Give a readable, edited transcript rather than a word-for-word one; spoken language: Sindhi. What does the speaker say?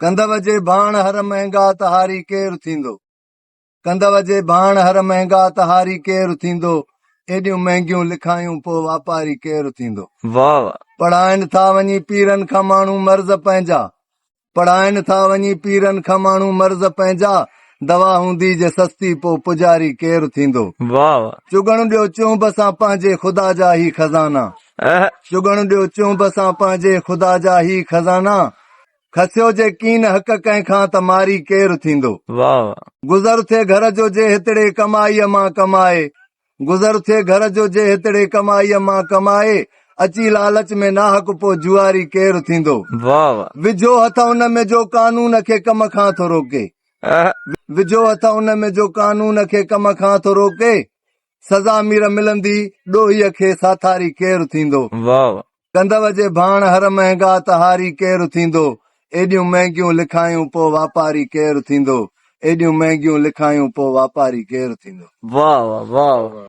ڪندو جي ڀاڻ هر مهنگا ته هاري ڪير ٿيندو. ڪندو جي ڀاڻ هر مهنگا ته هاري ڪير ٿيندو. ايڏيون مهنگيون لکايون پو واپاري ڪير ٿيندو. واھ واھ. پڙهائن ٿا وڃي پيرن کان ماڻهو مرض پنهنجا. پڙهائن ٿا وڃي پيرن کان ماڻهو مرض پنهنجا. دوا هوندي جي سستي پو پجاري ڪير ٿيندو. واھ واھ. چڳڻ ڏيو چهنب سان پنهنجي خدا جا هي خزانا. چڳڻ ڏيو چهنب سان پنهنجي خدا جا هي خزانا. کسيو جي ڪين حق ڪنهن کان ته ماري ڪير ٿيندو. واھ واھ. گذر ٿئي گهر جو جي هتڙي ڪمائيء مان ڪمائي. گذر ٿئي گهر جو جي هتڙي ڪمائيء مان ڪمائي. اچي لالچ ۾ ناحق پو جوئاري ڪير ٿيندو. واھ واھ. وجهو هٿ ان ۾ جو قانون کي ڪم کان ٿو روڪي. وجهو هٿ ان ۾ جو قانون کي ڪم کان ٿو روڪي. سزا مير ملندي ڏوهيء کي ساٿاري ڪير ٿيندو. واھ واھ. ڪندو جي ڀاڻ هر مهنگا ته هاري ڪير ٿيندو ايڏيون مهنگيون لکايون پو واپاري ڪير ٿيندو ايڏيون مهنگيون لکايون پو واپاري ڪير ٿيندو. واھ واھ واھ واھ.